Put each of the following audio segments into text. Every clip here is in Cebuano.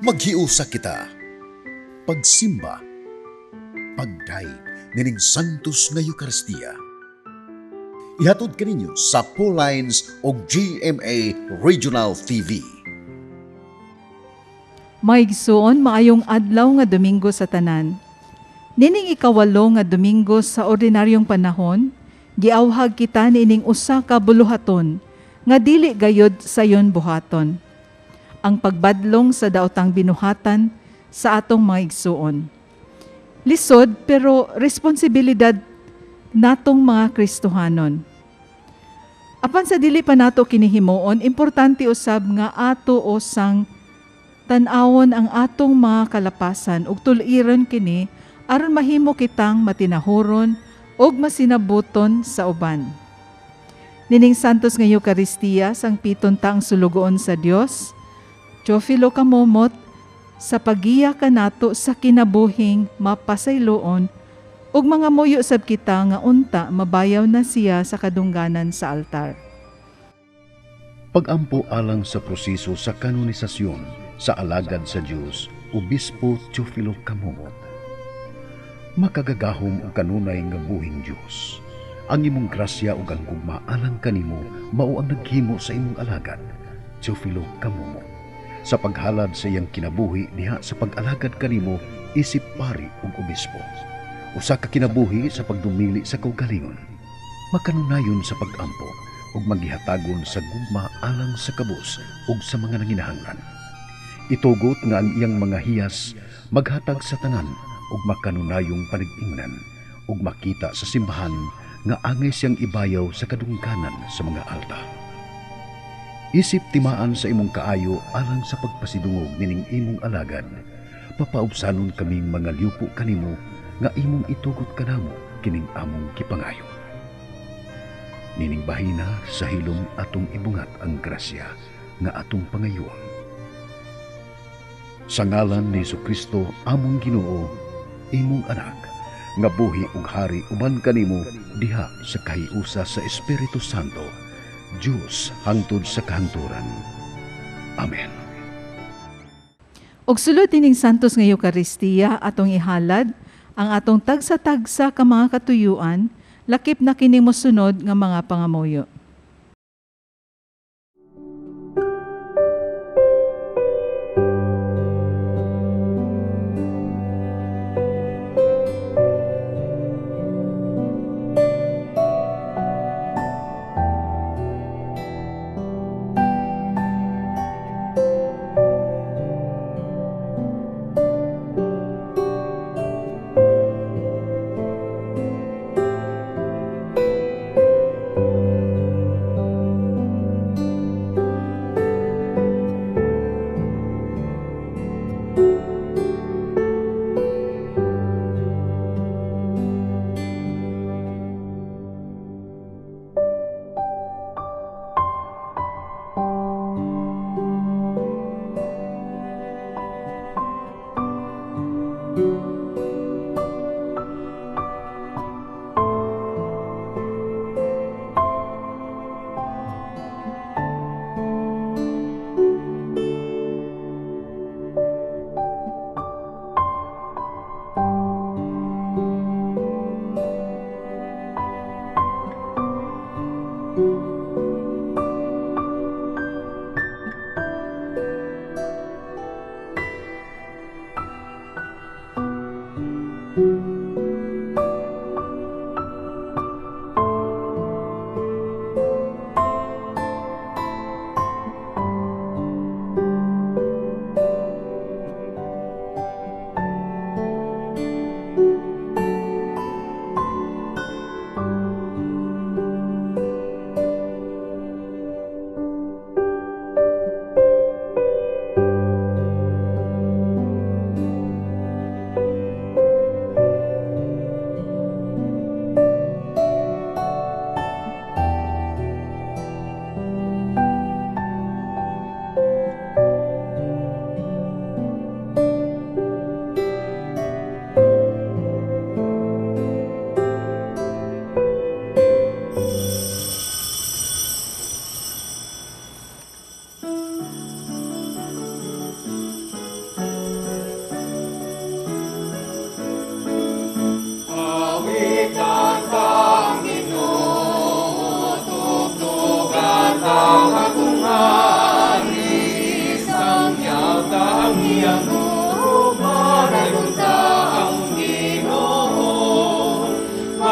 Maghiusa kita. Pagsimba. Pagdayeg nining Santos nga Eukaristiya. Ihatod kaninyo sa Lines o GMA Regional TV. Maigsuon, maayong adlaw nga Domingo sa tanan. Nining 8 nga Domingo sa ordinaryong panahon, giawhag kita niining usa ka buluhaton nga dili gayod sayon buhaton: ang pagbadlong sa daotang binuhatan sa atong mga igsuon. Lisod, pero responsibilidad natong mga Kristohanon. Apan sa dili pa nato kini himuon, importante usab nga ato usang tan-awon ang atong mga kalapasan ug tul-iron kini aron mahimo kitang matinahuron ug masinabuton sa uban. Nining Santos nga Eukaristiya, sangpiton ta ang sulugoon sa Dios, Teofilo Camomot, sa paggiya kanato sa kinabuhing mapasayloon, ug mangamuyo sab kita nga unta mabayaw na siya sa kadungganan sa altar. Pagampo alang sa proseso sa kanonisasyon sa alagad sa Dios, Obispo Teofilo Camomot. Makagagahom ug kanunay nga buhing Dios, ang imong grasya ug ang gugma alang kanimo mao ang naghimo sa imong alagad, Teofilo Camomot, sa paghalad sa iyang kinabuhi diha sa pag-alagad kanimo isip pari ug obispo. Usa ka kinabuhi sa pagdumili sa kaugalingon, makanunayon sa pag-ampo ug maghihatagon sa gugma alang sa kabus ug sa mga nanginahanglan. Itugot nga ang iyang mga hiyas maghatag sa tanan ug makanunayong panag-ingnan ug makita sa simbahan nga angay siyang ibayaw sa kadungganan sa mga alta. Isip timaan sa imong kaayo alang sa pagpasidungog nining imong alagad, papaubsanon kaming mga liupo kanimo nga imong itugot kanamo kining among gipangayo. Nining bahina sa hilom atong ibungat ang grasya nga atong pangayoon. Sa ngalan ni Kristo among Ginoo, imong anak, nga buhi ug hari uban kanimo diha sa kahiusa sa Espiritu Santo, Dios hangtod sa kahangturan. Amen. Og sulod nining Santos nga Eukaristiya, atong ihalad ang atong tagsa-tagsa ka mga katuyuan, lakip na kining mosunod nga mga pangamuyo.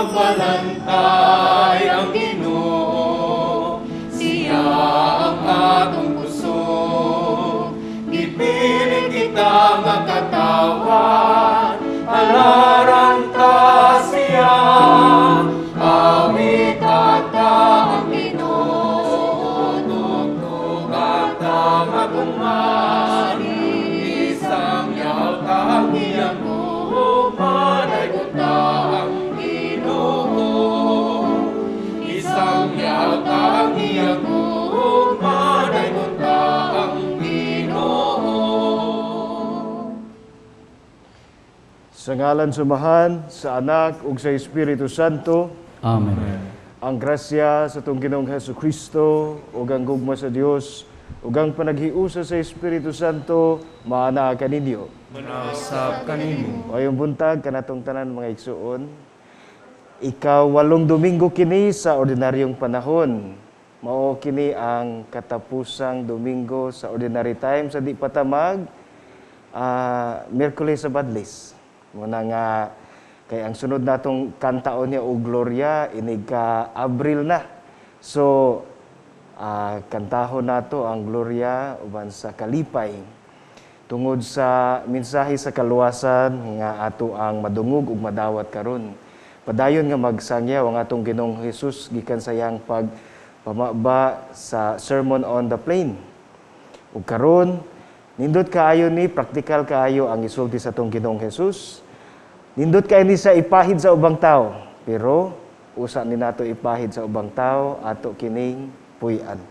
Magbalantay ang Ginoo, siya ang atong kusog. Gipilit kita nga katawan, halaran ta siya. Awitan ta ang Ginoo, tugtugan ta ang atong man. Isangyaw ta ang iyang gugma, daygon ta ang Ginoo. Isangyaw ta ang iyang gugma, daygon ta ang Ginoo. Sa ngalan sa Amahan, sa Anak ug sa Espiritu Santo. Amen. Ang grasya sa atong Ginoong Hesus Kristo ug ang gugma sa Dios ug ang panaghiusa sa Espiritu Santo maana kaninyo. Usab kanimo. Maayong buntag kanatong tanan, mga igsuon. Ikawalong Domingo kini sa ordinaryong panahon. Mao kini ang katapusang Domingo sa ordinary time sa di pa ta mag Miyerkules sa Badlis. Muna nga kay ang sunod natong kantaon niya og Gloria inig ka Abril na. So kantahon nato ang Gloria uban sa kalipay tungod sa mensahe sa kaluwasan nga ato ang madungog ug madawat karon. Padayon nga magsangyaw ang atong Ginoong Hesus gikan sa iyang pagpamaba sa Sermon on the Plain. Ug karon nindot kaayo ni, praktikal kaayo ang isulti sa atong Ginoong Hesus. Nindot kaayo ni sa ipahid sa ubang tao, pero usa ni nato ipahid sa ubang tao, ato kining puy-an.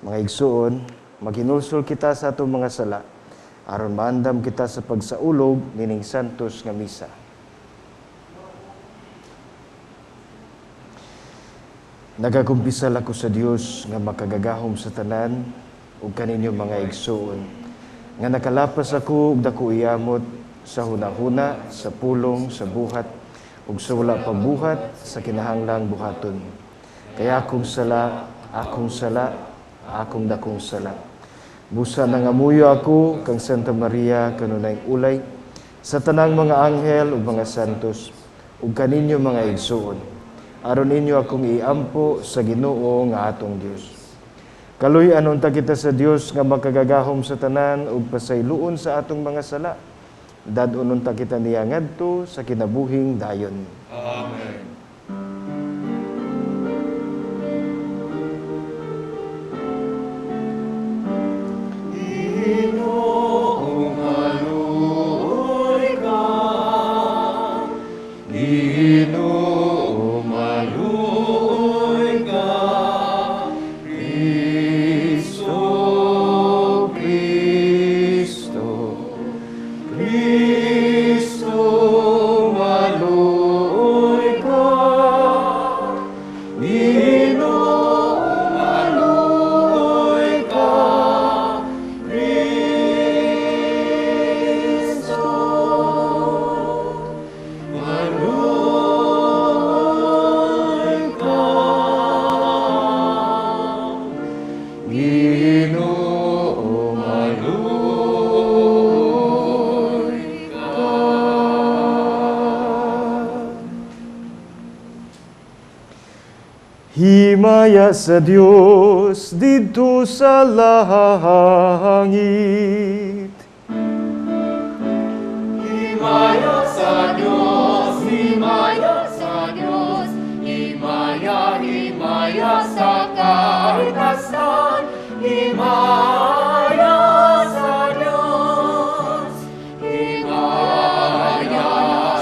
Mga igsuon, maghinulsol kita sa atong mga sala aron maandam kita sa pagsaulog nining santos nga misa. Nagakumpisal ako sa Dios nga makagagahom sa tanan ug kaninyo, mga igsuon, nga nakalapas ako og dako iyamot sa hunahuna, sa pulong, sa buhat ug sa wala pagbuhat sa kinahanglang buhaton. Kay akong sala, akong sala, akong dakong sala. Busa nangamuyo ako kang Santa Maria, kanunayng ulay, sa tanang mga anghel ug mga santos, ug kaninyo, mga igsuon, aron ninyo akong iampo sa Ginoo nga atong Dios. Kaluy-an unta kita sa Dios nga makagagahom sa tanan ug pasayloon sa atong mga sala. Dad-on unta kita niya ngadto sa kinabuhing dayon. Amen. Ginoo, maluoy ka. Ginoo, maluoy ka. Kristo, Kristo, Kristo, maluoy ka. Ginoo, maluoy ka. Kristo, maluoy ka. Ginoo, maluoy ka. Himaya sa Dios didto sa langit. Himaya sa Diyos, himaya sa Diyos, himaya, himaya sa kaitasan, himaya sa Diyos. Himaya,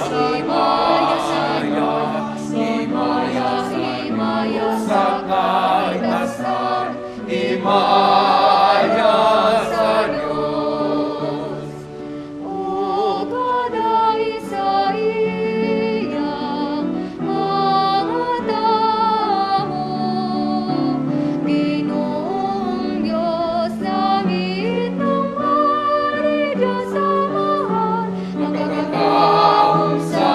himaya sa Diyos, himaya, himaya sa kaitasan, himaya sa Diyos. O kada sa iyang mga tao, Ginoong Diyos, langit ng hari, Diyos Amahan, makakatahom sa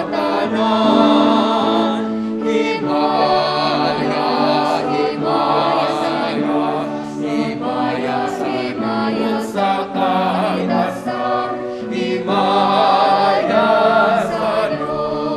tanan. Himaya, himaya sa Diyos, himaya, himaya sa kaitasan, himaya sa Diyos.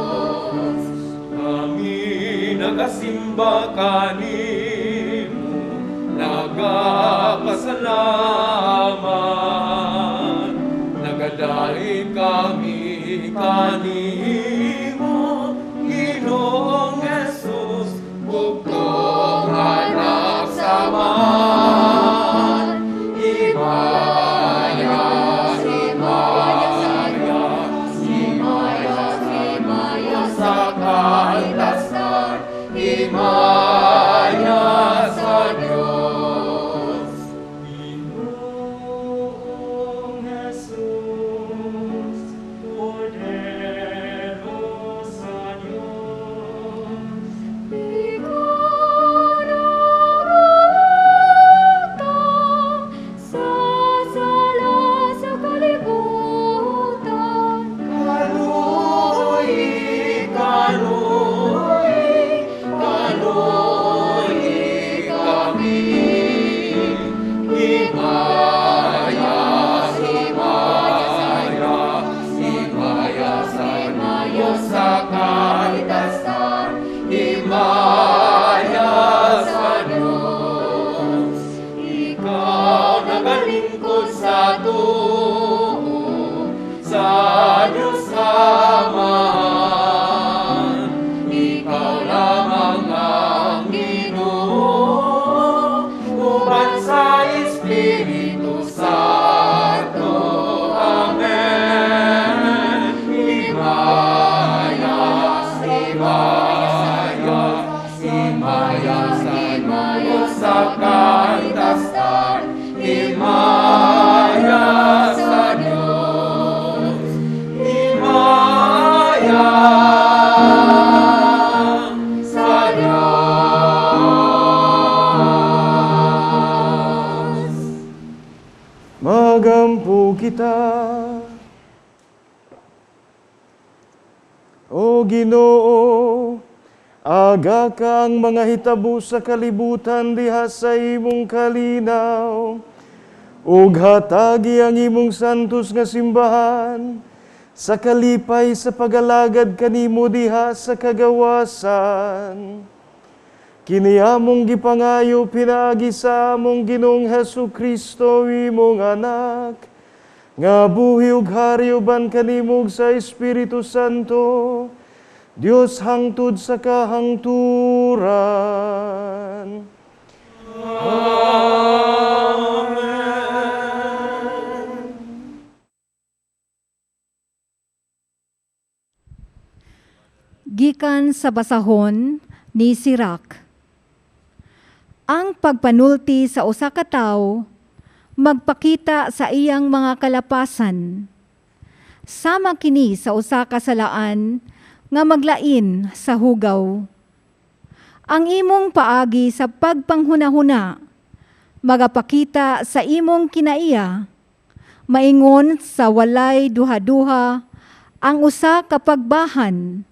Magampo kita. O Ginoo, aga kang mga hitabo sa kalibutan diha sa imong kalinaw, ug hatagi ang imong santos nga simbahan sa kalipay sa pagalagad kanimo diha sa kagawasan. Kini among gipangayo pinaagi sa among Ginoong Hesus Kristo, imong anak, nga buhi ug hari uban kanimo sa Espiritu Santo, Dios hangtod sa kahangturan. Amen. Gikan sa basahon ni Sirac. Ang pagpanulti sa usa ka tawo magpakita sa iyang mga kalapasan. Sama kini sa usa ka salaan nga maglain sa hugaw. Ang imong paagi sa pagpanghunahuna magapakita sa imong kinaiya, maingon sa walay duha-duha ang usa ka pagbahan,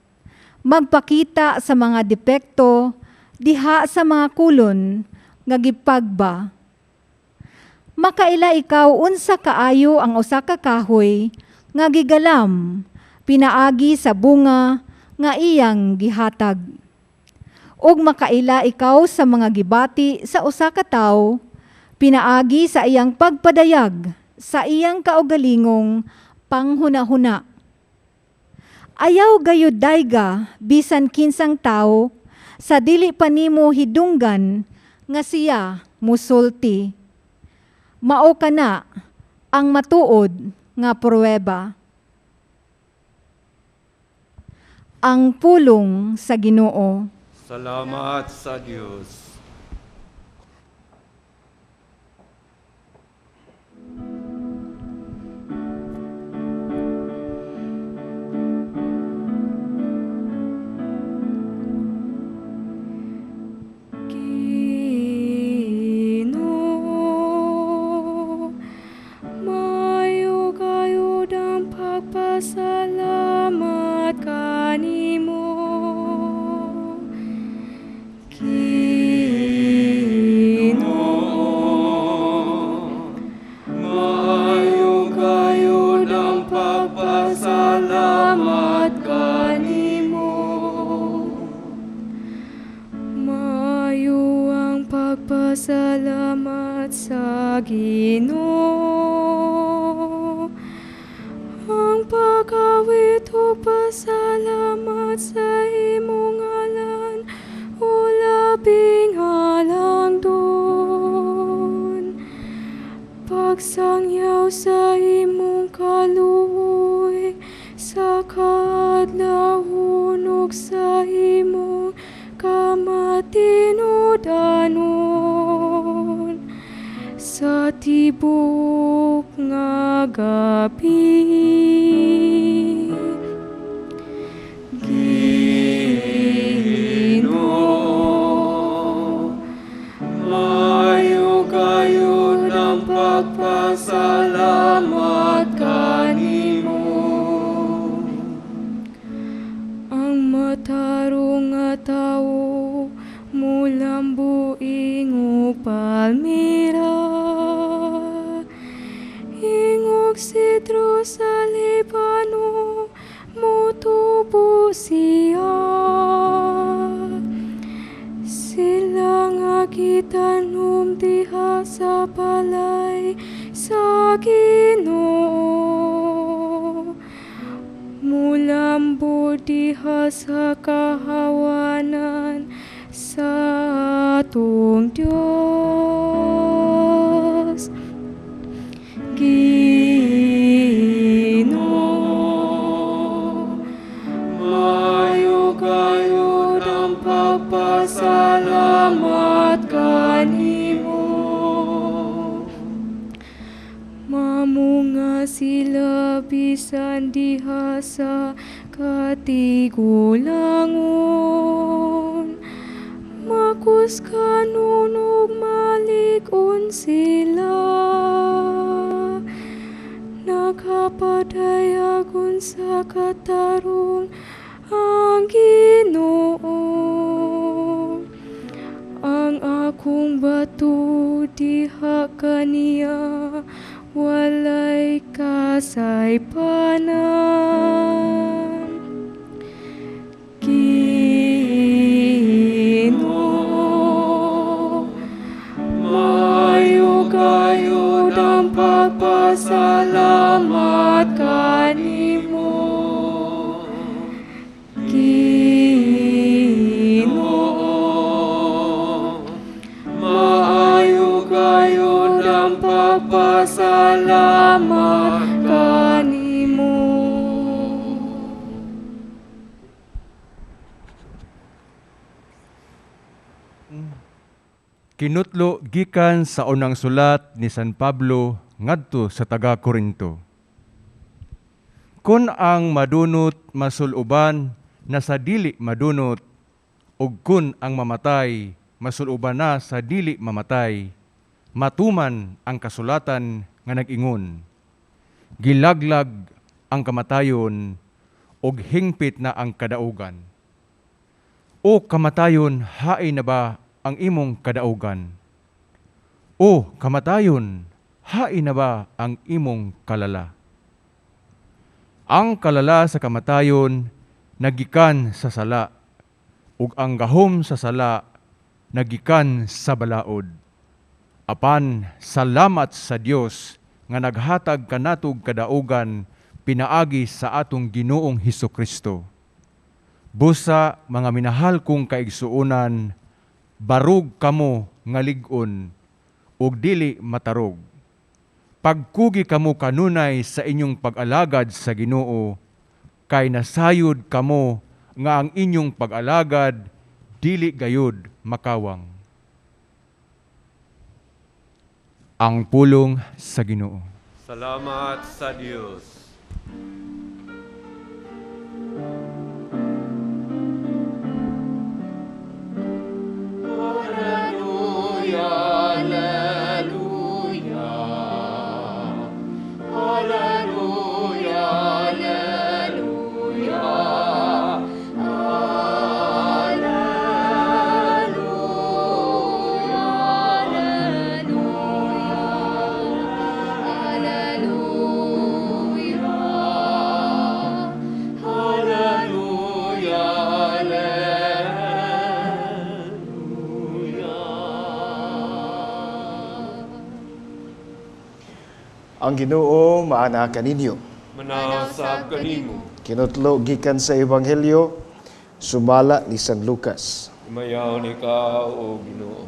magpakita sa mga depekto diha sa mga kulon nga gipagba. Makaila ikaw unsa kaayo ang usa ka kahoy nga gigalam pinaagi sa bunga nga iyang gihatag. Ug makaila ikaw sa mga gibati sa usa ka tawo pinaagi sa iyang pagpadayag sa iyang kaugalingong panghunahuna. Ayaw gayud dayga bisan kinsang tawo sa dili pa nimo hidunggan nga siya musulti. Mao kana ang matuod nga pruweba. Ang pulong sa Ginoo. Salamat sa Dios. Ginoo, maayo kayod ang pagpasalamat kanimo. Ginoo, Maayo kayod ang pagpasalamat kanimo. Maayo ang pagpasalamat sa Ginoo. Ang pagawit ug pasalamat sa imong ngalan, o labing halangdon. Pagsangyaw sa imong kaluoy, sa kaadlawon ug sa imong kamatinudanon, sa tibok nga gabi. Ginoo, maayo kayod ang pagpasalamat kanimo. Ang matarong nga tawo mulambo ingog palmira, ingog sidro sa Libano mutubo siya. Sila nga gitanom diha sa balay sa Ginoo, mulambo diha sa kahawanan sa atong Dios. Ginoo, Maayo kayod ang pagpasalamat kanimo. Mamunga sila bisan diha sa katigulangon, makuskanon ug malig-on sila. Padayagon sa katarong ang Ginoo. Ang akong bato diha kaniya, walay kasaypanan. Ginoo, maayo gayud ang pagpasalamat kanimo. Ginoo, maayo gayud ang pagpasalamat kanimo. Kinutlo gikan sa unang sulat ni San Pablo ngadto sa taga Korinto. Kun ang madunot masuluban na sa dili madunot, ug kun ang mamatay masuluban na sa dili mamatay, matuman ang kasulatan nga nag-ingon. Gilaglag ang kamatayon ug hingpit na ang kadaugan. O kamatayon, hain na ba ang imong kadaugan? O kamatayon, hain na ba ang imong kalala? Ang kalala sa kamatayon nagikan sa sala, ug ang gahom sa sala nagikan sa balaod. Apan salamat sa Dios nga naghatag kanatog kadaugan pinaagi sa atong Ginoong Hesus Kristo. Busa mga minahal kong kaigsuonan, barug kamo nga lig-on ug dili matarog. Pagkugi kamo kanunay sa inyong pag-alagad sa Ginoo, kay nasayod kamo nga ang inyong pag-alagad dili gayud makawang. Ang pulong sa Ginoo. Salamat sa Dios. Alleluia, alleluia. Alleluia, alleluia. Alleluia, alleluia. Alleluia. Alleluia, alleluia. Ang Ginoo maana kaninyo. Manaw sab kanimo. Kinutlo gikan sa Ebanghelyo sumala ni San Lucas. Himayaon ikaw, o Ginoo.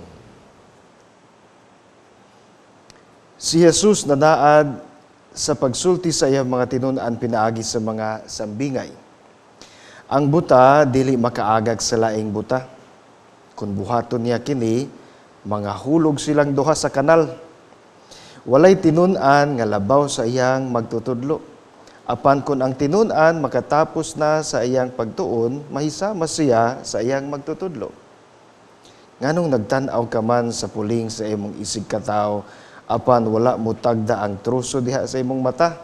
Si Jesus nanaad sa pagsulti sa iyang mga tinun-an pinaagi sa mga sambingay. Ang buta dili makaagag sa laing buta. Kung buhaton niya kini, mga hulog silang duha sa kanal. Walay tinun-an nga labaw sa iyang magtutudlo. Apan kung ang tinun-an makatapos na sa iyang pagtuon, mahisama siya sa iyang magtutudlo. Nganong nagtan-aw ka man sa puling sa imong isig katawo, apan wala mo tagda ang troso diha sa imong mata?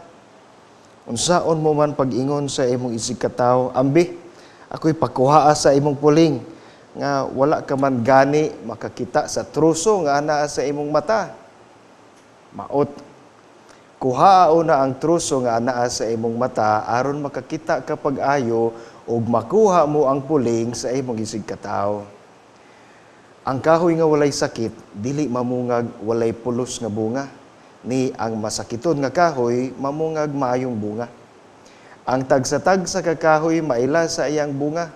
Unsaon mo man pag-ingon sa imong isig katawo, ambi, ako'y pakuhaa sa imong puling, nga wala ka man gani makakita sa troso nga anaa sa imong mata. Maot, kuhaa una ang troso nga anaa sa imong mata aron makakita ka pag-ayo ug makuha mo ang puling sa imong isig katawo. Ang kahoy nga walay sakit, dili mamungag walay pulos nga bunga, ni ang masakiton nga kahoy mamungag maayong bunga. Ang tagsa-tagsa ka kahoy maila sa iyang bunga.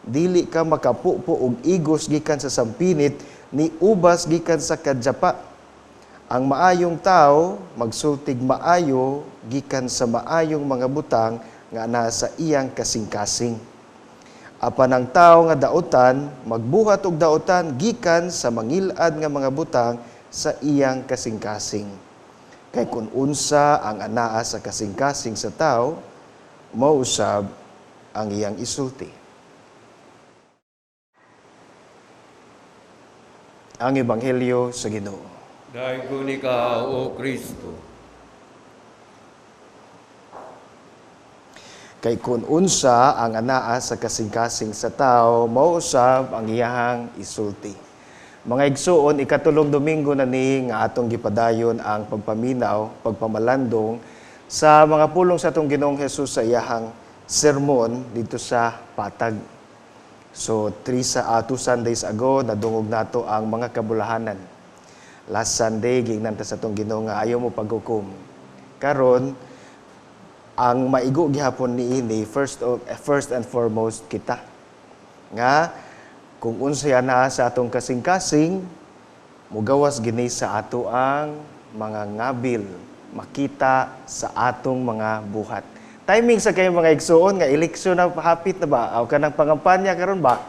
Dili ka makapupo og igos gikan sa sampinit, ni ubas gikan sa kadyapa. Ang maayong tao magsultig maayo gikan sa maayong mga butang nga naa sa iyang kasing-kasing. Apan ang tao nga dautan magbuhat og dautan gikan sa mangilad nga mga butang sa iyang kasing-kasing. Kay kun unsa ang anaa sa kasing-kasing sa tao, mao usab ang iyang isulti. Ang Ebanghelyo sa Ginoo. Daygon ikaw, O Kristo. Kay kung unsa ang anaa sa kasing-kasing sa tao, mao usab ang iyahang isulti. Mga igsuon, ikatulong Domingo na ni nga atong gipadayon ang pagpaminaw, pagpamalandong sa mga pulong sa atong Ginoong Hesus sa iyahang sermon dito sa Patag. So, three sa 2 Sundays ago, nadungog nato ang mga kabulahanan. Last Sunday, giingnan ta sa atong Ginoo nga ayaw mo paghukom. Karon, ang maigo gihapon niini, first and foremost kita nga kung unsay anaa sa atong kasing-kasing, mugawas gini sa ato ang mga ngabil, makita sa atong mga buhat. Timing sa kayo, mga igsuon, nga eleksyon na hapit na ba aw kanang pangampanya karon ba?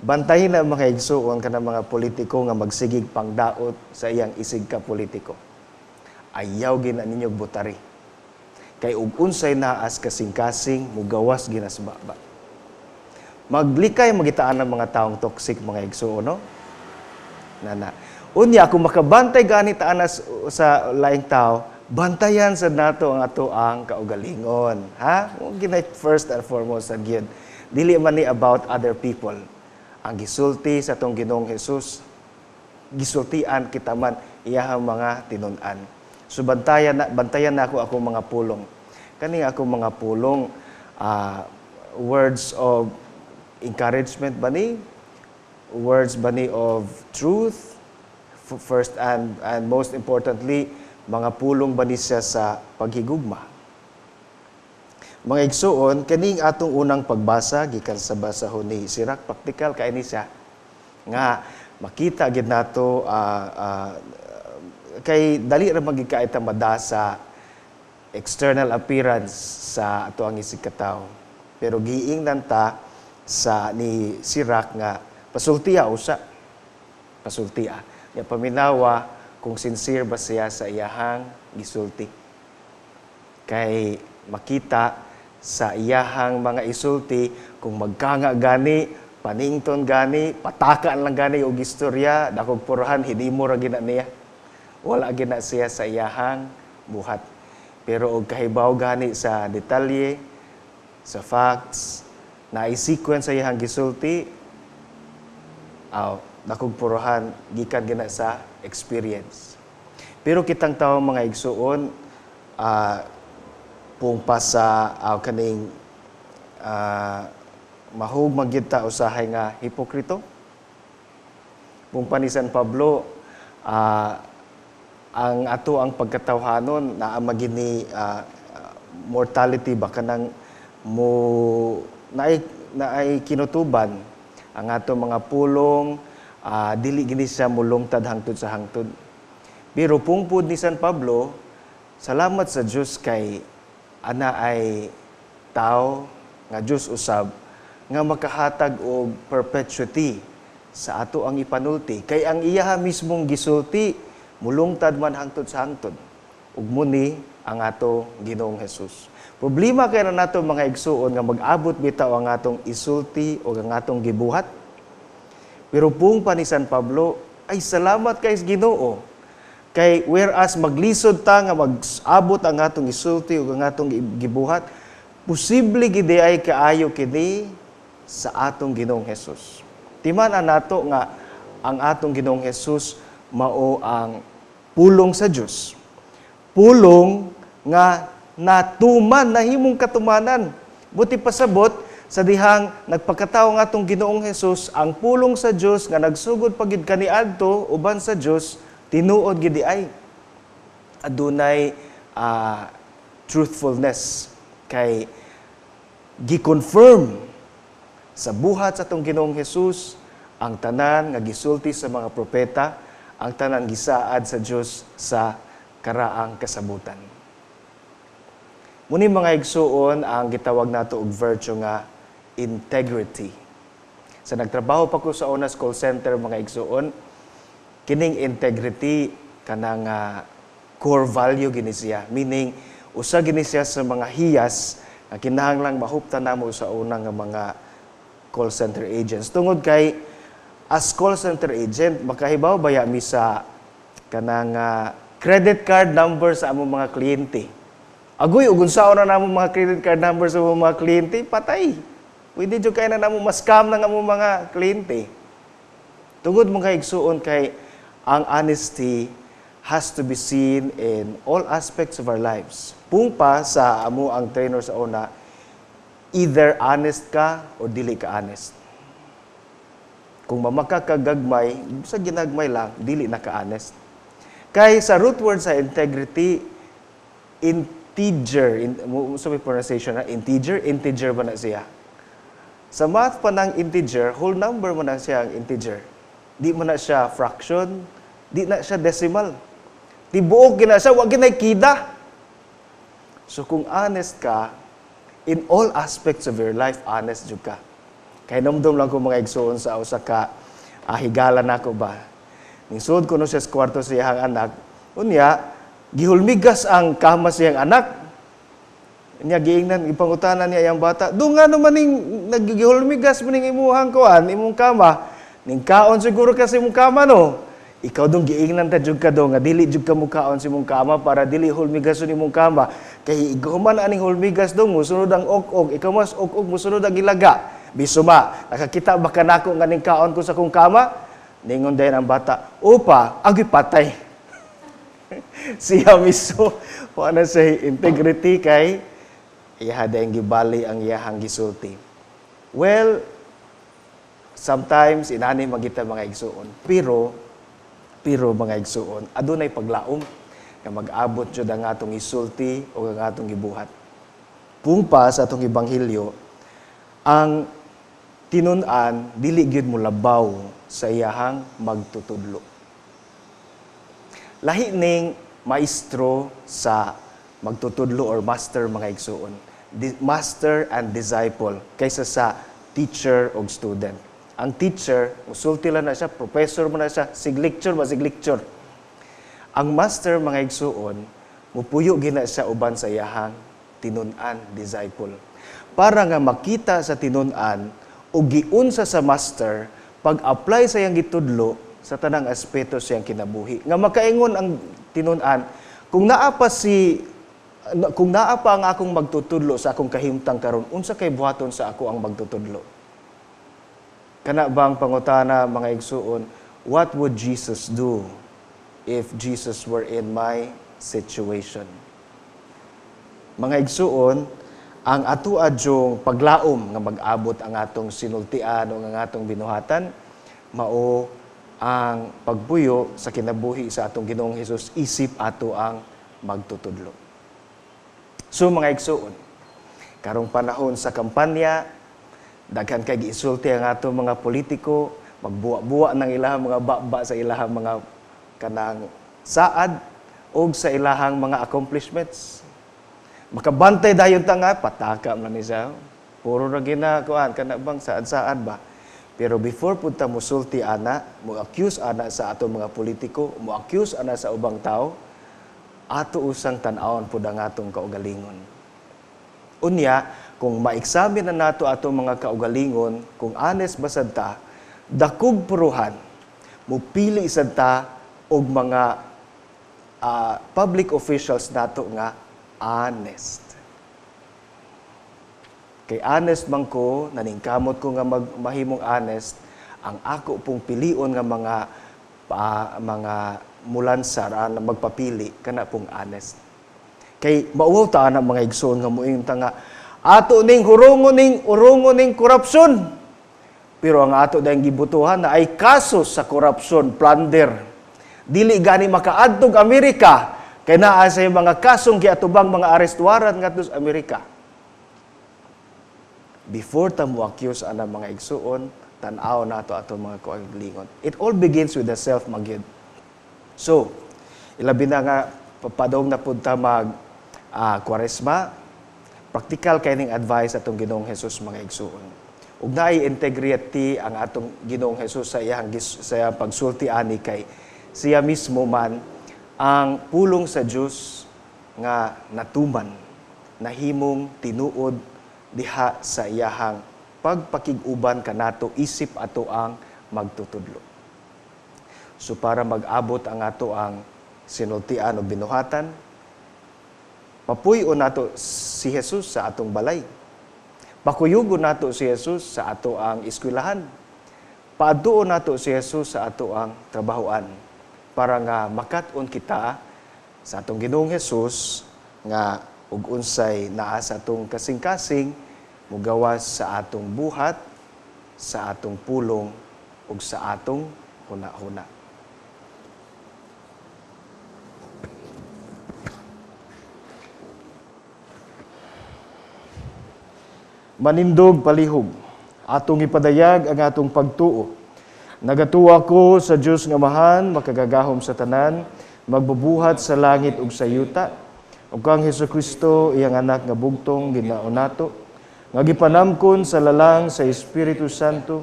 Bantayin na, mga igsuon, kanang mga politiko nga magsigig pangdaot sa iyang isig ka politiko. Ayaw gina ninyo butari, kay ug unsay naas kasing-kasing, mugawas ginas baba. Maglikay magitaan ng mga taong toxic, mga igsuon, no? Nana. Unya, kung makabantay gani ta anas sa laing tao, bantayan sa nato ang ato ang kaugalingon. Ha? Ginay first and foremost sa gyud. Dili man ni about other people. Ang gisulti sa atong Ginoong Hesus, gisultian kita man iyahang mga tinun-an. So bantayan na ako akong mga pulong. Kani akong mga pulong, words of encouragement ba ni? Words ba ni of truth? First and most importantly, mga pulong ba ni siya sa paghigugma? Mga igsuon, kaning atong unang pagbasa gikan sa basahon ni Sirach, practical kay ni siya nga makita gid nato, kay dali ra magid kay ta madasa external appearance sa ato ang isig katawo. Pero giingnan ta sa ni Sirach nga pasultiya usa. Pasultiya. Nya paminawa kung sincere ba siya sa iyahang gisulti. Kay makita sa iyahang mga isulti kung magkanga gani, panington gani, patakaan lang gani og istorya, dakog purahan hinimo ra gina niya. Wala gina siya sa iyahang buhat. Pero og kahibaw gani sa detalye, sa facts, na i-sequence sa iyahang gisulti, aw, dakog purahan gikan gina sa experience. Pero kitang tao, mga igsuon, pung pa sa kaning mahug magyud ta usahay nga hipokrito. Pung pa ni San Pablo, ang ato ang pagkatawhanon naa magini mortality ba, kanang mo naay naay kinutuban ang ato mga pulong, dili gini siya mulungtad hangtod sa hangtod. Pero pungpud ni San Pablo, salamat sa Dios kay ana ay tao nga Dios usab nga makahatag og perpetuity sa ato ang ipanulti, kay ang iyaha mismong gisulti mulungtad man hangtod sa hangtod, ug muni ang ato Ginoong Hesus. Problema kay na nato, mga igsuon, nga mag-abot bitaw ang atong isulti o ang atong gibuhat. Pero pung pa ni San Pablo, ay salamat kay Ginoo. Kay whereas maglisod ta nga mag-abot ang atong isulti o ang atong gibuhat, posible gid ay kaayo kini sa atong Ginoong Hesus. Timan nato nga ang atong Ginoong Hesus mao ang pulong sa Dios. Pulong nga natuman, nahimong katumanan. Buti pasabot, sa dihang nagpakatao nga atong Ginoong Hesus, ang pulong sa Dios nga nagsugod pa gid kaniadto uban sa Dios, tinuod gid ay. Adunay truthfulness kay gi-confirm sa buhat sa atong Ginoong Hesus ang tanan nga gisulti sa mga propeta, ang tanan gisaad sa Dios sa karaang kasabutan. Muni, mga igsuon, ang gitawag nato og virtue nga integrity. Sa nagtrabaho pa ko sa Onas call center, mga igsuon, kining integrity kanang core value gini siya. Meaning, usa gini siya sa mga hiyas nga kinahanglang mahuptan namo sa unang nga mga call center agents. Tungod kay as call center agent, makahibaw baya mi sa kanang credit card number sa among mga kliyente. Agoy, ug unsaon na namo mga credit card number sa mga kliyente, patay. Pwede jud kay na namo ma-scam na nga mo mga kliyente. Tungod, mga igsuon, kay ang honesty has to be seen in all aspects of our lives. Pung pa sa amo ang trainer sa una, either honest ka o dili ka honest. Kung mamaka ka gagmay, sa ginagmay lang, dili na ka honest. Kay sa root word sa integrity, integer, sa may pronunciation na, integer, integer ba na siya? Sa math pa ng integer, whole number mo na siya ang integer. Di mo na siya fraction, di na siya decimal. Tibuok gina siya, wa ginay kida. So kung honest ka, in all aspects of your life, honest jud ka. Kay nomdom lang ko, mga igsuon, sa usa ka higala nako ba. Ningsud ko no siya sa kwarto sa iyang anak, unya gihulmigas ang kama sa iyang anak. Nya giingnan, ipangutana niya iyang bata, "Do nga naman ning naggihulmigas mo ning imuhang kuan, imong kama. Ning kaon siguro kasi imong kama no." "Ikaw dong, giingnan ta jud ka dong nga dili jud ka mukaon sa imong kama para dili hulmigas imong kama. Kay human aning hulmigas dong, musunod ang ok-ok, ikaw mas ok-ok, musunod ang ilaga. Bisuma, nakakita ba ka nako nga ning kaon ko sa akong kama?" Ningon dayon ang bata, "Upa, agoy, patay." Siya mismo, wala sa integrity kay iya dayong gibali ang iyahang gisulti. Well, sometimes inani magita, mga igsuon. Pero mga igsuon, adunay paglaom nga mag-abot jud ang atong isulti o ang atong gibuhat. Pung pa sa atong ebanghelyo, ang tinun-an dili gyud mo labaw sa iyahang magtutudlo. Lahi ning maestro sa magtutudlo or master, mga igsuon. Master and disciple kaysa sa teacher o student. Ang teacher, musulti lang na siya, professor mo na siya, sig lecture ba, sig lecture. Ang master, mga igsuon, mupuyo gina siya uban sa iyahang tinun-an, disciple. Para nga makita sa tinun-an o giunsa sa master pag-apply sa iyang gitudlo sa tanang aspeto sa iyang kinabuhi. Nga makaingon ang tinun-an, kung naa pa ang akong magtutudlo sa akong kahimtang karon, unsa kay buhaton sa ako ang magtutudlo? Kana bang pangutana, mga igsuon, what would Jesus do if Jesus were in my situation? Mga igsuon, ang ato adyong paglaom nga mag-abot ang atong sinultian o ang atong binuhatan, mao ang pagpuyo sa kinabuhi sa atong Ginoong Hesus isip ato ang magtutudlo. So mga igsuon, karong panahon sa kampanya, daghan kay giisulti ang ato mga politiko, magbuwa-buwa ng ilahang mga baba sa ilahang mga kanang saad og sa ilahang mga accomplishments. Makabantay dayon ta nga pataka man ni siya. Puro ra gina kuan kana bang saad-saad ba. Pero before pud ta musulti ana, mo accuse ana sa ato mga politiko, mo accuse ana sa ubang tao, ato usang tan-awon pud ang atong kaugalingon. Unya, kung ma-examine na nato atong mga kaugalingon, kung honest ba sad ta, dakog puruhan, mupili sad ta og mga public officials nato nga honest. Kay honest man ko, naningkamot ko nga mahimong honest, ang ako pong pilion nga mga mulansar na magpapili kana pong honest. Kay mauwaw ta na, mga igsoon, nga muingon ta nga ato ning hurungon ning urungon ning korupsyon. Pero ang ato dayong gibutuhan na ay kaso sa korupsyon, plunder. Dili gani makaadtog Amerika kay naa sa mga kasong giatubang mga arrest warrant ngadto sa Amerika. Before ta mo accuse ana, mga igsuon, tan-aw nato ato mga kaugalingon. It all begins with the self magyud. So, ilabi na nga papadong na pud ta mag Kwaresma, praktikal kay ning advice atong Ginoong Hesus, mga igsuon. Ug naay integrity ang atong Ginoong Hesus sa iyang pagsulti ani kay siya mismo man ang pulong sa Dios nga natuman, nahimong tinuod diha sa iyahang pagpakig-uban kanato isip ato ang magtutudlo. So para mag-abot ang ato ang sinultian o binuhatan, Papuy-on nato si Jesus sa atong balay. Pakuyugon nato si Jesus sa ato ang eskwelahan. Paadtuon nato si Jesus sa ato ang trabahoan para nga makat-on kita sa atong Ginoong Jesus nga ug unsay naa sa atong kasing-kasing mugawas sa atong buhat, sa atong pulong ug sa atong huna-huna. Manindog palihog, atong ipadayag ang atong pagtuo. Nagatuo ako sa Dios nga Amahan, makagagahom sa tanan, magbubuhat sa langit ug sa yuta, ug kang Hesukristo iyang anak nga bugtong Ginoo nato, nga gipanamkon sa lalang sa Espiritu Santo,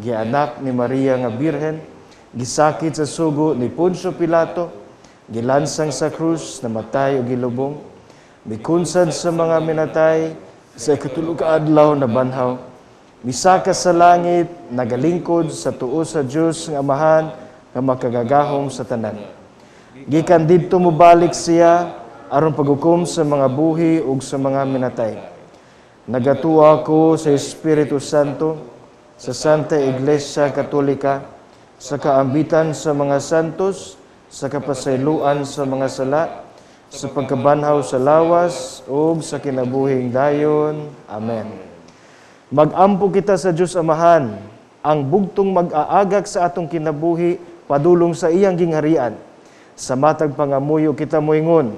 gianak ni Maria nga Birhen, gisakit sa sugo ni Poncio Pilato, gilansang sa krus, namatay ug gilubong, mikunsad sa mga minatay, sa ikatulo ka adlaw na banhaw, misaka sa langit, nagalingkod sa tuo sa Dios nga Amahan nga makagagahom sa tanan. Gikan didto mobalik siya aron paghukom sa mga buhi ug sa mga minatay. Nagatuo ako sa Espiritu Santo, sa Santa Iglesia Katolika, sa kaambitan sa mga santos, sa kapasayloan sa mga sala, sa pagkabanhaw sa lawas ug sa kinabuhing dayon. Amen. Magampo kita sa Dios Amahan, ang bugtong mag-aagak sa atong kinabuhi padulong sa iyang gingharian. Sa matag pangamuyo kita moingon,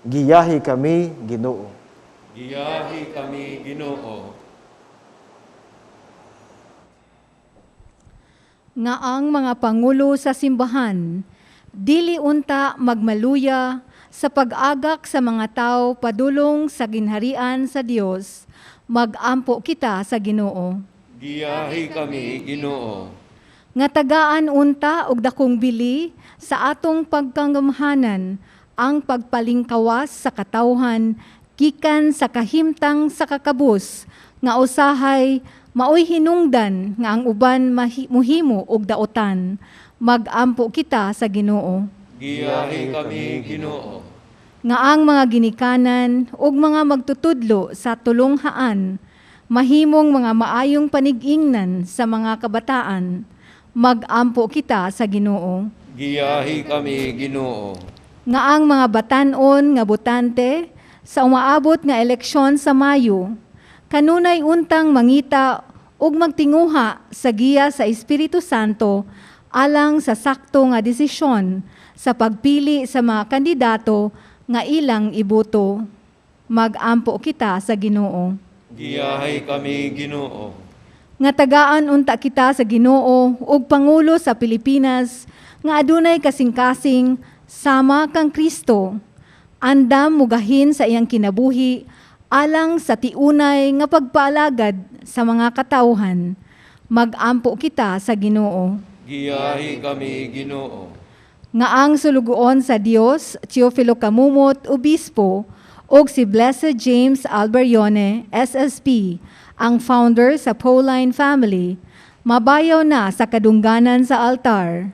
giyahi kami, Ginoo. Giyahi kami, Ginoo. Nga ang mga pangulo sa simbahan, dili unta magmaluya sa pag-agak sa mga tao padulong sa ginharian sa Dios, magampo kita sa Ginoo. Giyahi kami, Ginoo. Nga tagaan unta og dakong bili sa atong pagkangamhanan ang pagpalingkawas sa katawhan gikan sa kahimtang sa kakabus nga usahay maoy hinungdan nga ang uban muhimo og daotan. Magampo kita sa Ginoo. Giyahi kami, Ginoo. Nga ang mga ginikanan ug mga magtutudlo sa tulunghaan mahimong mga maayong panig-ingnan sa mga kabataan. Magampo kita sa Ginoo. Giyahi kami, Ginoo. Nga ang mga batan-on nga botante sa umaabot nga eleksyon sa Mayo, kanunay untang mangita ug magtinguha sa giya sa Espiritu Santo alang sa sakto nga desisyon sa pagpili sa mga kandidato nga ilang iboto. Magampo kita sa Ginoo. Giyahi kami, Ginoo. Nga tagaan unta kita sa Ginoo ug pangulo sa Pilipinas nga adunay kasing-kasing sama kang Kristo. Andam mugahin sa iyang kinabuhi alang sa tiunay nga pagpaalagad sa mga katawhan. Magampo kita sa Ginoo. Giyahi kami, Ginoo. Nga ang sulugoon sa Dios, Teofilo Camomot, Obispo, ug si Blessed James Alberione, SSP, ang founder sa Pauline Family, mabayaw na sa kadungganan sa altar.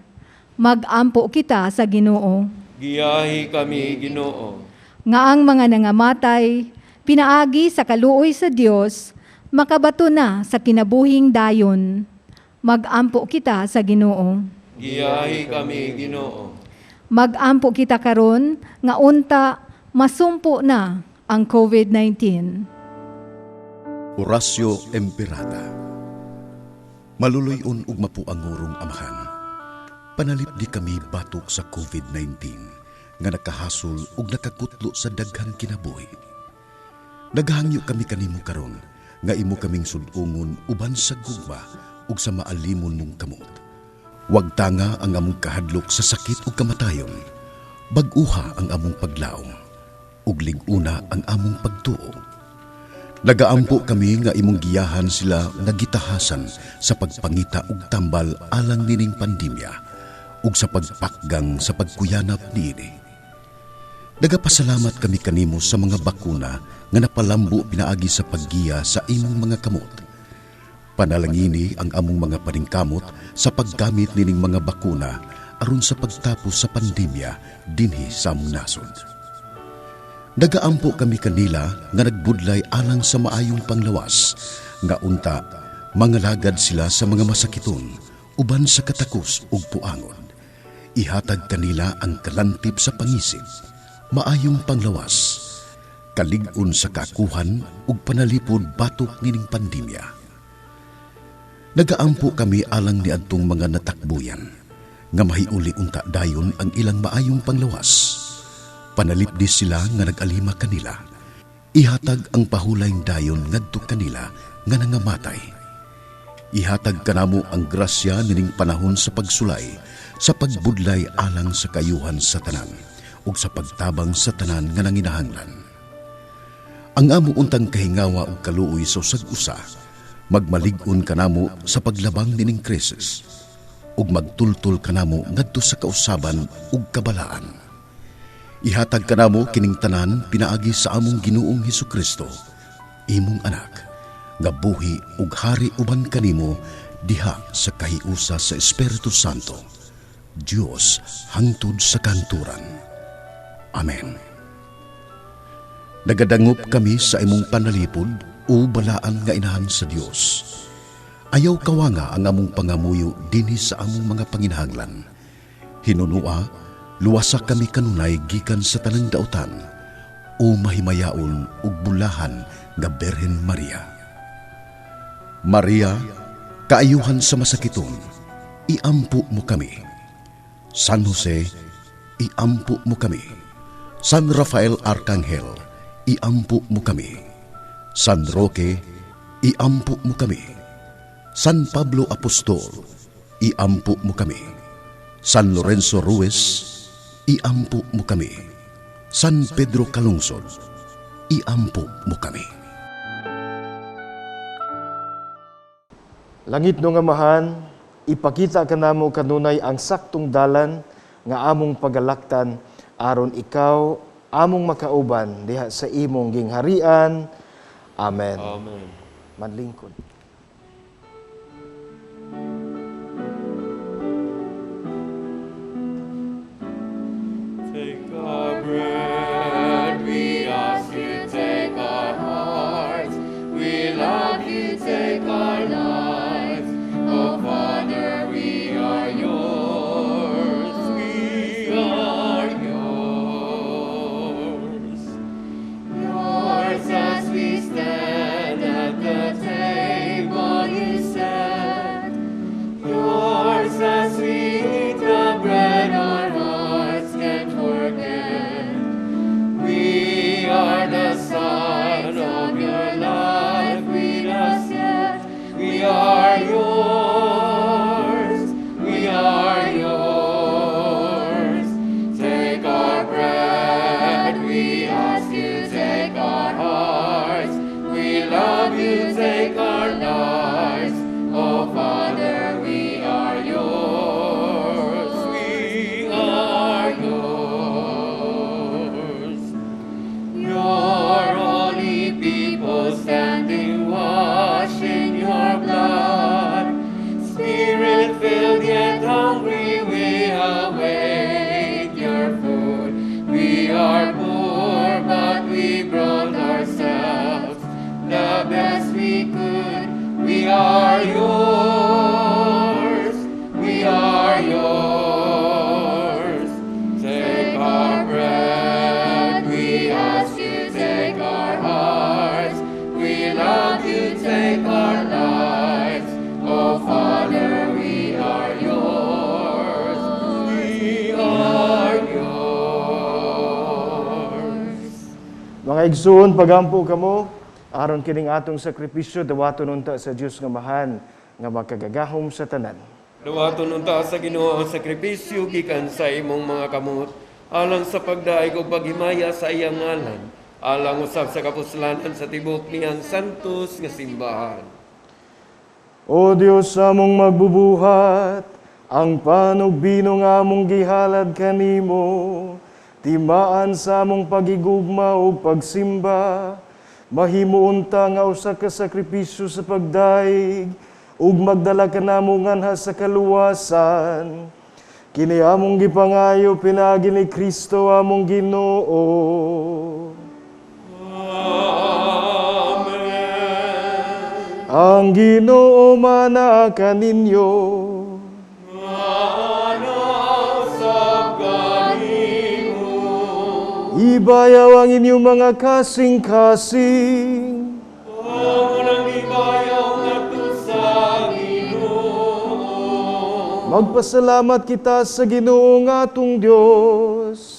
Magampo kita sa Ginoo. Giyahi kami, Ginoo. Nga ang mga nangamatay, pinaagi sa kaluoy sa Dios, makabato na sa kinabuhing dayon. Magampo kita sa Ginoo. Giyahi kami, Ginoo. Magampo kita karon nga unta masumpo na ang COVID-19. Horacio Emperada. Maluloy-on ug mapuangurong amahan. Panalip di kami batok sa COVID-19 nga nakahasol ug nakakutlo sa daghang kinabuhi. Naghangyo kami kanimo karon nga imo kaming sud-ungon uban sa gugma ug sa maalimon mong kamot. Wag tanga ang among kahadlok sa sakit ug kamatayon. Bag-uha ang among paglaom ug lig-una ang among pagtuo. Nagaampo kami nga imong giyahan sila nga gitahasan sa pagpangita og tambal alang nining pandemya ug sa pagpakgang sa pagkuyanap niini. Nagapasalamat kami kanimo sa mga bakuna nga napalambo pinaagi sa paggiya sa imong mga kamot. Panalangini ang among mga paningkamot sa paggamit nining mga bakuna aron sa pagtapos sa pandemya dinhi sa among nasod. Nagaampo kami kanila nga nagbudlay alang sa maayong panglawas, nga unta mangalagad sila sa mga masakiton uban sa katakos ug puangon. Ihatag kanila ang kalantip sa pangisip, maayong panglawas, kalig-on sa kakuhan ug panalipod batok nining pandemya. Nagaampo kami alang niadtong mga natakbuyan, nga mahiuli unta dayon ang ilang maayong panglawas. Panalipdi sila nga nag-alima kanila. Ihatag ang pahulay dayon ngadto kanila nga nangamatay. Ihatag kanamo ang grasya nining panahon sa pagsulay, sa pagbudlay alang sa kayuhan sa tanan ug sa pagtabang sa tanan nga nanginahanglan. Ang amo untang kahingawa ug kaluoy sa usag-usa, magmalig-on kanamo sa paglabang nining krisis ug magtultol kanamo ngadto sa kausaban ug kabalaan. Ihatag kanamo kining tanan pinaagi sa among Ginoong Hesukristo, imong anak, nga buhi ug hari uban kanimo diha sa kahiusa sa Espiritu Santo, Dios hangtod sa kanturan. Amen. Nagadangop kami sa imong panalipod o balaan nga inahan sa Dios. Ayaw kawanga ang among pangamuyo dinhi sa among mga panginahanglan. Hinunua, luwasa kami kanunay gikan sa tanang dautan o mahimayaon ug bulahan nga Birhen Maria. Maria, kaayuhan sa masakiton, iampo mo kami. San Jose, iampo mo kami. San Rafael Arcangel, iampo mo kami. San Roque, iampo mo kami. San Pablo Apostol, iampo mo kami. San Lorenzo Ruiz, iampo mo kami. San Pedro Calungsod, iampo mo kami. Langit no nga Amahan, ipakita kanamo kanunay ang saktong dalan nga among pagalaktan aron ikaw among makauban diha sa imong gingharian. Amen. Amen. Manlingkod. Take our bread, we ask you, take our hearts. We love you, take our lives. Oh Father, we are yours. We are yours. Yours as we stand at the table you set. Yours as we eat the bread our hearts can't forget. We are the sign of your life with us yet. We are yours. We are yours. Take our bread, we ask you, take our hearts. We love you, take our lives. Oh Father, we are yours. We are yours. Your holy people standing washed in your blood. Spirit-filled yet hungry, we await your food. We are poor, but we brought ourselves the best we could. We are yours. We are yours. Take our bread, we ask you, take our hearts. We love you, take our lives. Oh Father, we are yours. We are yours. Mga igsoon, pagampo kamo, aron kining atong sakripisyo dawaton unta sa Dios nga Amahan nga makagagahom sa tanan. Dawaton unta sa Ginoo ang sakripisyo gikan sa imong mga kamot alang sa pagdaig ug paghimaya sa iyang ngalan, alang usab sa kapuslanan sa tibuok niyang santos nga simbahan. O Dios among magbubuhat, ang panugbino nga among gihalad kanimo, timaan sa among pagigugma ug pagsimba, mahimo unta nga usa ka sakripisyo sa pagdaig ug magdala kanamo nganha sa kaluwasan. Kini among gipangayo pinaagi ni Kristo among Ginoo. Ang Ginoo mana kaninyo. Ibayaw ang inyong mga kasing-kasing. Magpasalamat kita sa Ginoo nga atong Dios.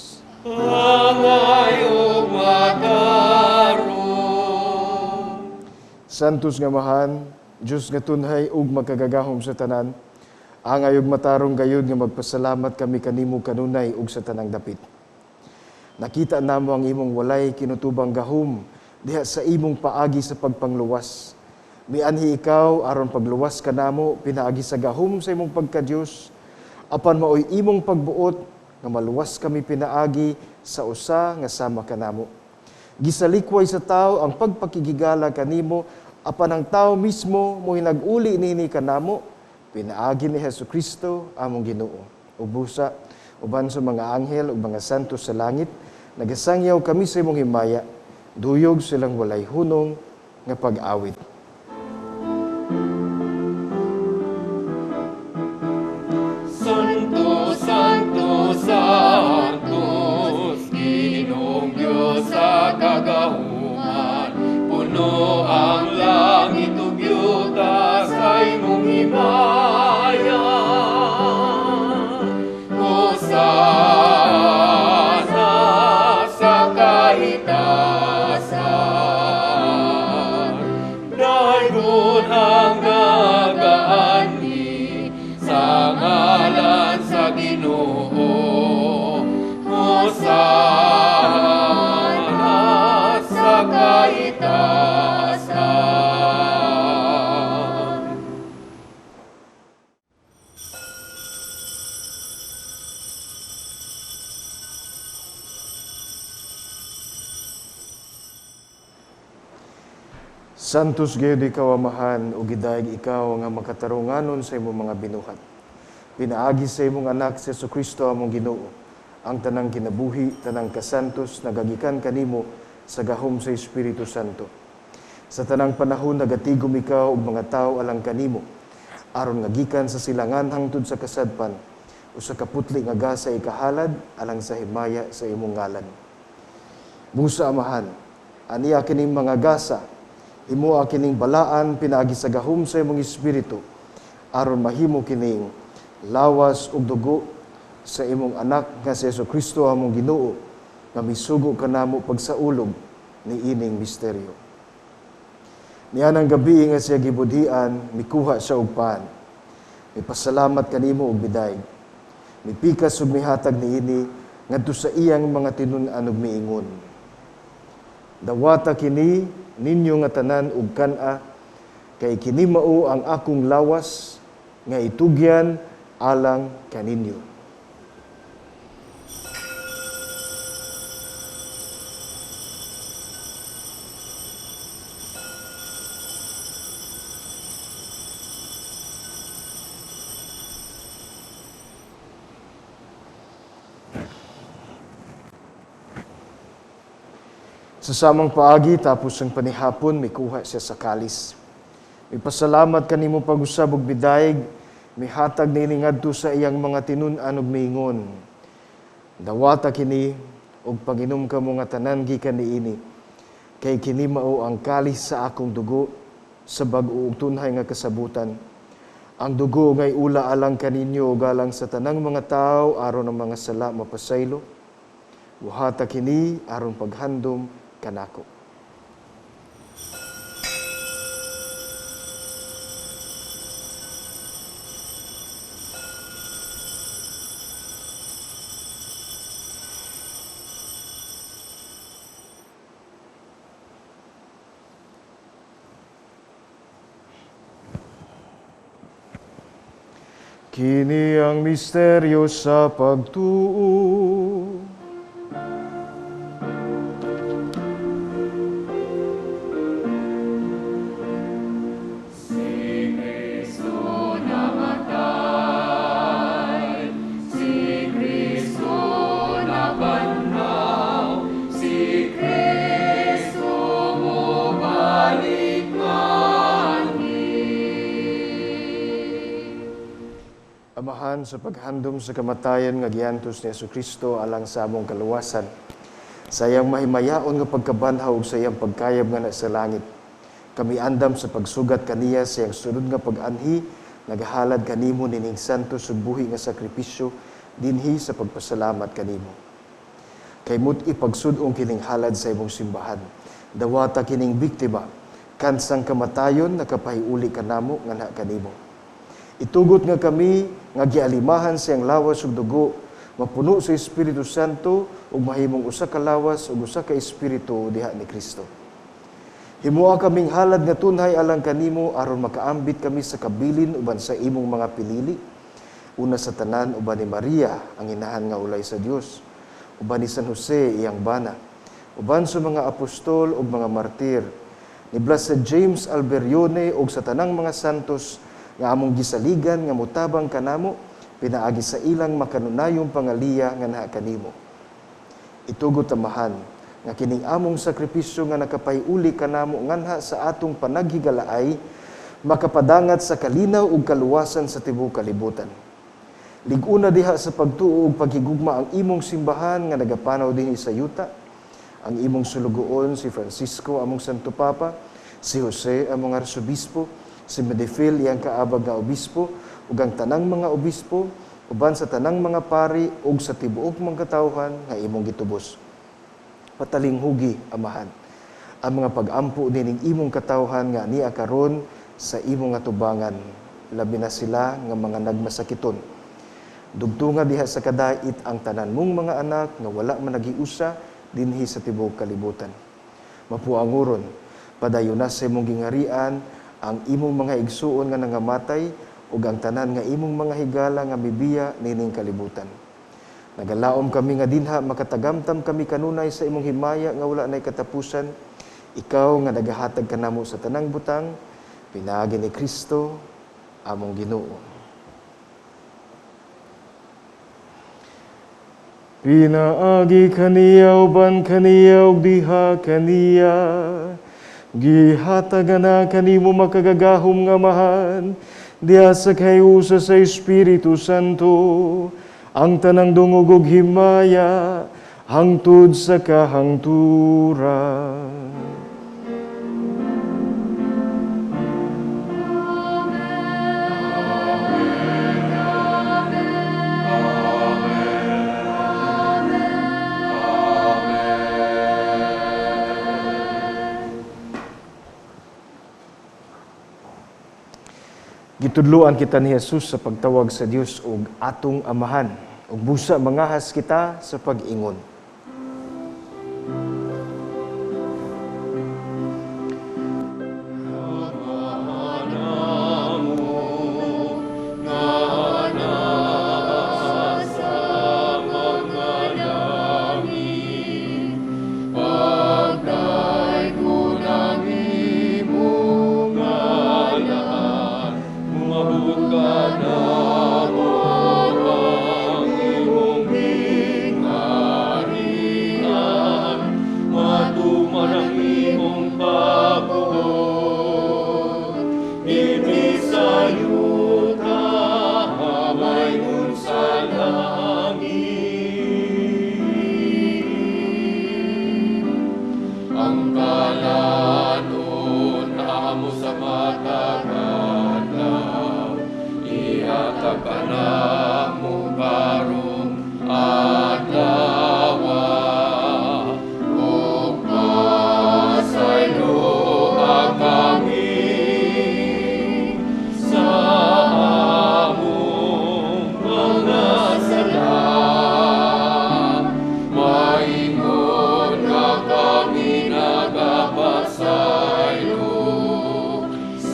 Santos nga Amahan, Diyos nga tunhay ug makagagahom sa tanan, angay ug matarong gayud nga magpasalamat kami kanimo kanunay ug sa tanang dapit. Nakita namo ang imong walay kinutubang gahom diha sa imong paagi sa pagpangluwas. Mianhi ikaw aron pagluwas kanamo pinaagi sa gahom sa imong pagka-Dios, apan maoy imong pagbuot nga maluwas kami pinaagi sa usa nga sama kanamo. Gisalikway sa tao ang pagpakigigala kanimo, apan ang tao mismo mo hinag-uli nini kanamo, pinaagi ni Hesukristo among Ginoo. Ubusa uban sa mga anghel ug mga santo sa langit, nagasangyaw kami sa imong himaya, duyog silang walay hunong nga pag-awit. Santo, Santo, Santos, Ginoong Diyos sa kagahuman, puno ang langit ug yuta sa imong himaya. Hosana sa kahitasan, daygon ang nagaanhi sa ngalan sa Ginoo. Hosana sa kahitasan. Santos gayud ikaw, Amahan, ug gidayeg ikaw nga makatarunganon sa imong mga binuhat. Pinaagi sa imong anak si Hesukristo among Ginoo, ang tanang kinabuhi, tanang kasantos nagagikan kanimo sa gahom sa Espiritu Santo. Sa tanang panahon nagatigom ikaw ug mga tawo alang kanimo, aron nga gikan sa silangan hangtod sa kasadpan, usa ka putli nga gasa ikahalad alang sa himaya sa imong ngalan. Busa, Amahan, aniya kining mga gasa, himoa kining balaan pinaagi sa gahom sa imong Espiritu, aron mahimo kining lawas ug dugo sa imong anak nga si Hesukristo among Ginoo, nga misugo kanamo pagsaulog niining misteryo. Nianang gabi nga siya gibudhian, mikuha siya og pan. Mipasalamat kanimo og midayeg. Mipikas ug mihatag niini ngadto sa iyang mga tinun-an ug miingon. Dawata kini ninyo nga tanan ug kan-a, kay kini mao ang akong lawas nga itugyan alang kaninyo. Sa samang paagi, tapos ang panihapon, mikuha siya sa kalis. Mipasalamat kanimo pag-usab ug bidayeg, mihatag niini ngadto sa iyang mga tinun-an ug miingon. Dawata kini ug panginom kamo nga tanan gikan niini, kay kini mao ang kalis sa akong dugo sa bag-o ug tunhay nga kasabutan. Ang dugo ngay ula alang kaninyo ug alang sa tanang mga tawo aron ang mga sala mapasaylo. Buhata kini aron paghandom kanako. Kini ang misteryo sa pagtuo. Si Kristo namatay, si Kristo nabanhaw, si Kristo mobalik nganhi. Amahan, sa paghandom sa kamatayon nga giantos ni Kristo alang sa among kaluwasan, sa iyang mahimayaon nga pagkabanhaw ug sa iyang pagkayab nga sa langit, kami andam sa pagsugat kaniya sa iyang sunod nga pag-anhi, nagahalad kanimo nining santo ug buhi nga sakripisyo dinhi sa pagpasalamat kanimo. Kay mo't ipagsud-ong kining halad sa imong simbahan. Dawata kining biktima, kansang kamatayon nakapahiuli kanamo nganha kanimo. Itugot nga kami nga gialimahan sa iyang lawas ug dugo, mapuno sa Espiritu Santo ug mahimong usa ka lawas ug usa ka espiritu diha ni Kristo. Himoa kaming halad nga tunhay alang kanimo aron makaambit kami sa kabilin uban sa imong mga pinili. Una sa tanan uban ni Maria ang inahan nga ulay sa Dios, uban ni San Jose iyang bana, uban sa mga apostol ug mga martir, ni Blessed James Alberione ug sa tanang mga santos nga among gisaligan nga motabang kanamo pinaagi sa ilang makanunayong pangaliya nga naa kanimo. Itugot, Amahan, nga kining among sakripisyo nga nakapahiuli kanamo nganha sa atong panaghigalaay makapadangat sa kalinaw ug kaluwasan sa tibuok kalibutan. Lig-una diha sa pagtuo ug paghigugma ang imong simbahan nga nagapanaw dinhi sa yuta, ang imong sulugoon si Francisco among Santo Papa, si Jose among Arsobispo, si Medefil iyang kaabag nga obispo, ug ang tanang mga obispo, uban sa tanang mga pari ug sa tibuok mga katawhan nga imong gitubos. Patalinghugi, Amahan, ang mga pag-ampo nining imong katawhan nga niya karon sa imong atubangan, labi na sila nga mga nagmasakiton. Dugtunga diha sa kadait ang tanan mong mga anak nga wala man nagiusa dinhi sa tibuok kalibutan. Mapuanguron, padayon na sa imong gingarian ang imong mga igsuon nga nangamatay ug ang tanan nga imong mga higala nga mibiya nining kalibutan. Nagalaom kami nga dinha makatagamtam kami kanunay sa imong himaya nga wala nay katapusan. Ikaw nga nagahatag kanamo sa tanang butang, pinaagi ni Kristo among Ginoo. Pinaagi kaniya uban kaniya ug diha kaniya, gihatagan na kanimo makagagahom nga Amahan, diha sa kahiusa sa Espiritu Santo, ang tanang dungog ug himaya hangtod sa kahangturan. Gitudloan kita ni Jesus sa pagtawag sa Dios og atong Amahan, ug busa mangahas kita sa pag-ingon.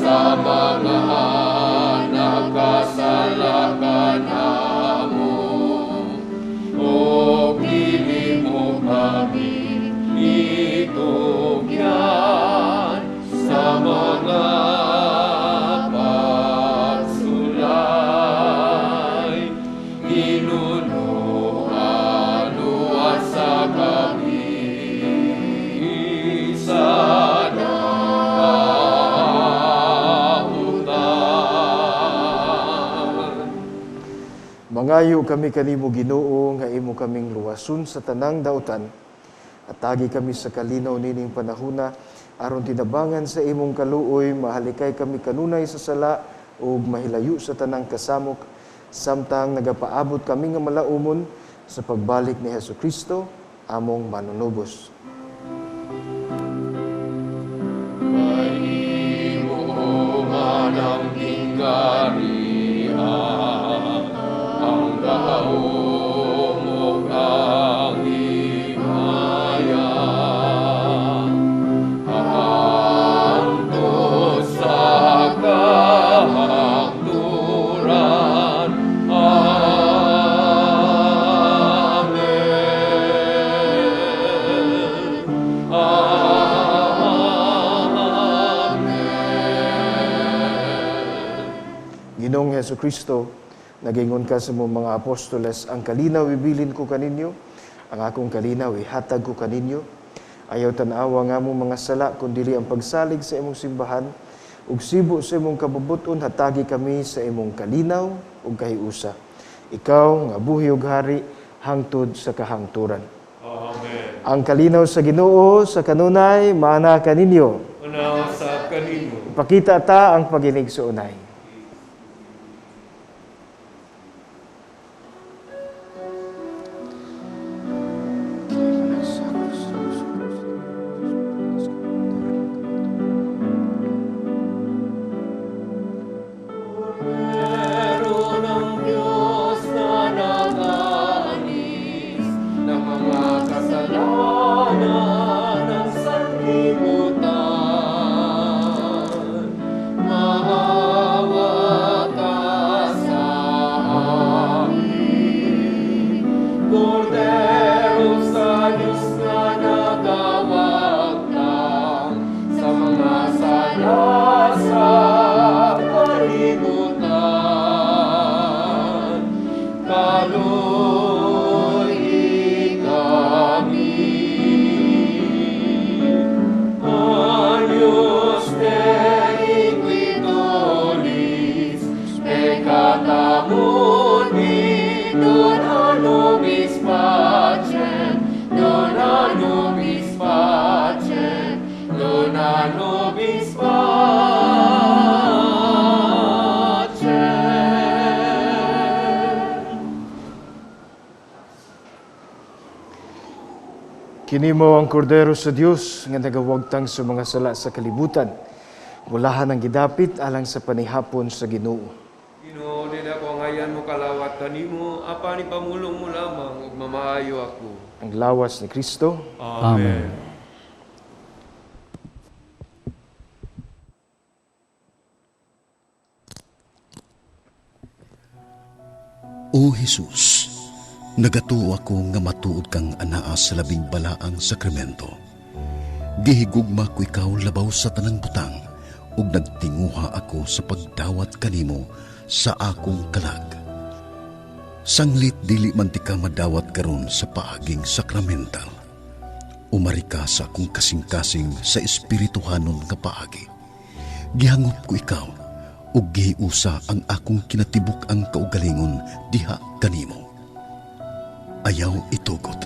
Sa Mangayo kami kanimo Ginoo nga imo kaming luwason sa tanang dautan. Atagi kami sa kalinaw nining panahuna aron tinabangan sa imong kaluoy mahalikay kami kanunay sa sala ug mahilayo sa tanang kasamok samtang nagapaabot kami nga malaumon sa pagbalik ni Hesukristo among manunubos. Kay imo man ang gingharian, ang gahom ug ang himaya, hangtod sa kahangturan. Amen. Amen. Ginoong Hesukristo, nagingon ka sa imong mga apostoles, ang kalinaw ibilin ko kaninyo, ang akong kalinaw ihatag ko kaninyo. Ayaw tan-awa nga among mga sala, kundili ang pagsalig sa imong simbahan, ug sibo sa imong kabubut-on, hatagi kami sa imong kalinaw ug kahiusa. Ikaw nga buhi ug hari hangtod sa kahangturan. Amen. Ang kalinaw sa Ginoo sa kanunay maana kaninyo. Una sa kanimo. Ipakita ta ang paginigsuonay. Meron ang Diyos na nag-aalis ng mga kasalanan ng sanlibutan. Maawa ka sa amin, Kordero sa Diyos na nagawagtang sa mga sala sa kalibutan. Kaluoyi kami. Agnus Dei qui tollis peccata mundi, dona nobis pacem, dona nobis pacem, dona nobis pacem. Kini mao ang kordero sa Dios nga nagawagtang sa mga sala sa kalibutan. Bulahan ang gidapit alang sa panihapon sa Ginoo. Ginoo, dili ako angayan mokalawat kanimo, apan ipamulong mo lamang ug mamaayo ako. Ang lawas ni Kristo. Amen. O Jesus, nagatuo ako nga matuod kang anaa sa labing balaang sakramento. Gihigugma ko ikaw labaw sa tanang butang ug nagtinguha ako sa pagdawat kanimo sa akong kalag. Sanglit dili man tika madawat karon sa paaging sakramental. Umari ka sa akong kasing-kasing sa espirituhanon nga paagi. Gihangop ko ikaw ug gihiusa ang akong kinatibuk-ang kaugalingon diha kanimo. Ayaw itugot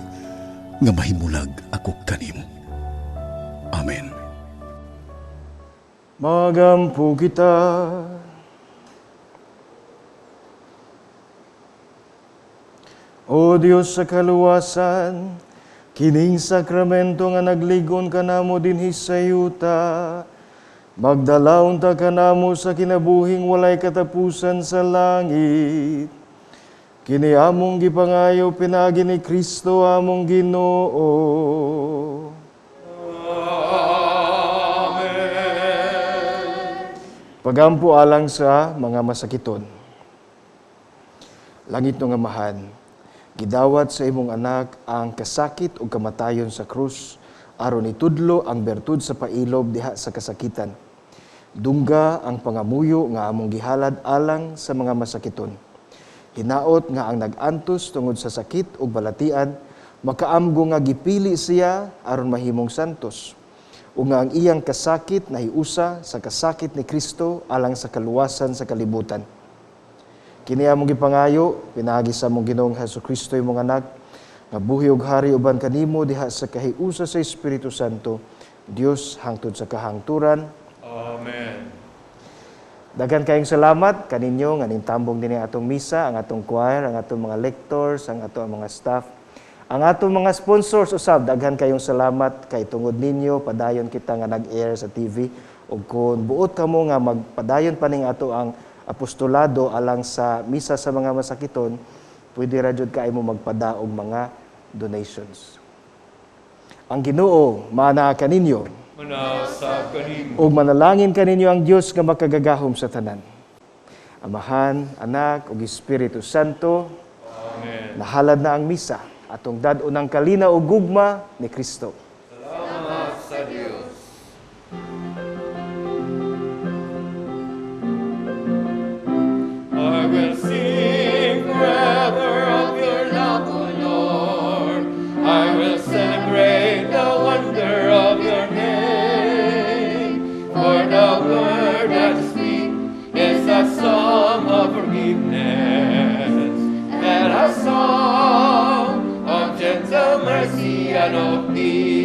nga mahimulag ako kanimo. Amen. Magampo kita. O Dios sa kaluwasan, kining sakramento nga nagligon kanamo dinhi sa yuta, magdala unta kanamo sa kinabuhing walay katapusan sa langit. Kini among gipangayo pinaagi ni Kristo among Ginoo. Amen. Pagampo alang sa mga masakiton. Langit nga Amahan, gidawat sa imong anak ang kasakit ug kamatayon sa krus aron itudlo ang bertud sa pailob diha sa kasakitan. Dungga ang pangamuyo nga among gihalad alang sa mga masakiton. Hinaot nga ang nag-antos tungod sa sakit ug balatian, makaamgo nga gipili siya aron mahimong santos. Ug nga ang iyang kasakit nahiusa sa kasakit ni Kristo alang sa kaluwasan sa kalibutan. Kini among gipangayo pinaagi sa among Ginoong Hesus Kristo, imong anak, nga buhi ug hari uban kanimo diha sa kahiusa sa Espiritu Santo, Dios hangtod sa kahangturan. Amen. Daghan kayong salamat kaninyo nga nintambong dinhi atong misa, ang atong choir, ang atong mga lectors, ang atong mga staff, ang atong mga sponsors usab. Daghan kayong salamat kay tungod ninyo padayon kita nga nag-air sa TV. Ug kon buot kamo nga magpadayon pa ning ato ang apostolado alang sa misa sa mga masakiton, pwede ra jud kaayo mo magpada og mga donations. Ang Ginoo maanaa kaninyo. Manaa kanimo. Ug manalangin kaninyo ang Dios nga makagagahom sa tanan, Amahan, Anak ug Espiritu Santo. Amen. Nahalad na ang misa. Atong dad-on ang kalinaw ug gugma ni Kristo. Salamat sa Dios. I will sing forever of your love, O Lord. I will celebrate the wonder of your name. For the word that you speak is a song of forgiveness and a song of gentle mercy and of peace.